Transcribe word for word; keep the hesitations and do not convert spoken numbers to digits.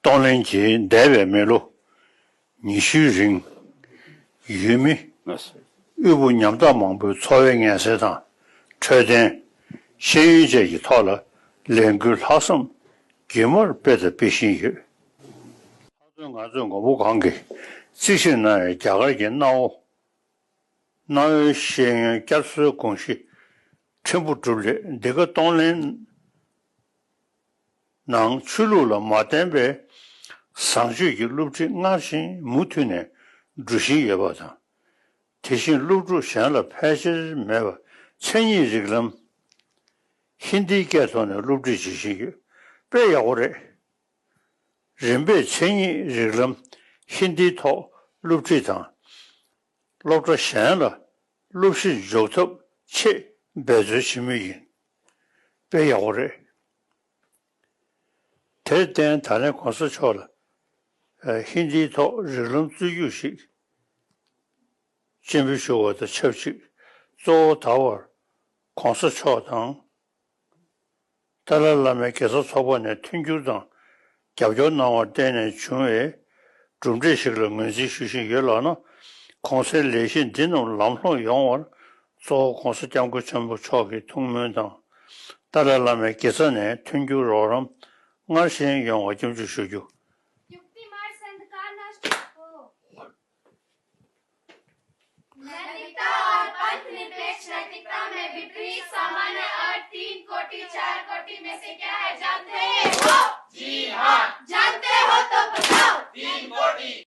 གཏོང་ལེན་གྱིས་འདས་པའི་མི་ལོ་ཉི་ཤུའི་རིང་། ཡུལ་མི་དབུལ་པོ་ཉམ་ཐག་མང་པོའི་འཚོ་བའི་ངལ་སེལ་དང་། འཕྲོད་བསྟེན། ཤེས་ཡོན་བཅས་ཀྱི་ཐོག་ལ་ལས་འགུལ་ལྷག་བསམ་རྒྱུན་མར་སྤེལ་དང་སྤེལ་བཞིན་ཡོད། ལྷག་དོན་ང་ཚོས་མགོན་པོ་གང་གིས་རྩིས་ཞིབ་གནང་བའི་རྒྱ་གར་གྱི་གནའ་བོ། གནའ་བོའི་ཤེས་ཡོན་བསྐྱར་གསོའི་དགོངས་གཞི་ཕྲན་བུ་གྲུབ་ལས་འདི་ག་གཏོང་ལེན་ནང་ཆོས་ལུགས་ལ་མ་བརྟེན་པའི་བཟང་སྤྱོད་ཀྱི་སློབ་ཁྲིད་སྔར་བཞིན་མུ་མཐུད་ནས་འགྲོ་བཞིན་ཡོད་པ་དང་། དེ་བཞིན་སློབ་ཕྲུག་གཞན་ལ་ཕལ་ཆེར་མེད་པ་མཚན་ཉིད་རིགས་ལམ་ཧིན་དིའི་སྐད་ཐོག་ནས་སློབ་ཁྲིད་བྱེད་བཞིན་ཡོད། དཔེ་ཡག་པོ་རེད། རིམ་པས་མཚན་ཉིད་རིགས་ལམ་ཧིན་དིའི་ཐོག་སློབ་ཁྲིད་དང་། སློབ་གྲྭ་གཞན་ལ་སློབ་གཞི་འཇོག་ཐབས་ཆེད་འབད་རྩོལ་བྱེད་མུས་ཡིན། དཔེ་ཡག་པོ་རེད། དེར་བརྟེན་ད་ལན་གོང་ས་མཆོག་ལ་ཧིན་དིའི་ཐོག་རིགས་ལམ་རྩོད་རྒྱུགས་ཤིག་སྤྱན་འབུལ་ཞུ་བ་དང་ཆབས་ཅིག་གཙོ་བོ་ད་བར་གོང་ས་མཆོག་དང་། ཏཱ་ལའི་བླ་མའི་དགེ་རྩ་ཚོགས་པ་ནས་མཐུན་འགྱུར་དང་རྒྱབ་སྐྱོར་གནང་བར་བརྟེན་ནས་བྱུང་བའི་གྲུབ་འབྲས་ཤིག་ལ་ངོས་འཛིན་ཞུ་བཞིན་ཡོད་ལགས་ན། གོང་གསལ་ལས་གཞི་འདི་རྣམས་ལམ་ལྷོང་ཡོང་བར་གཙོ་བོ་༸གོང་ས་༸སྐྱབས་མགོན་ཆེན་པོ་མཆོག་གི་ཐུགས་སྨོན་དང་། ཏཱ་ལའི་བླ་མའི་དགེ་རྩ་ནས་མཐུན་འགྱུར་རོགས་རམ་སྔར་བཞིན་ཡོང་བ་སྙིང་བསྡུས་ཞུ་རྒྱུ། नैतिकता और पंथ निरपेक्ष नैतिकता में विपरीत सामान्य अर्थ तीन कोटि चार कोटि में से क्या है, जानते हो? जी हाँ। जानते हो तो बताओ। तीन कोटि।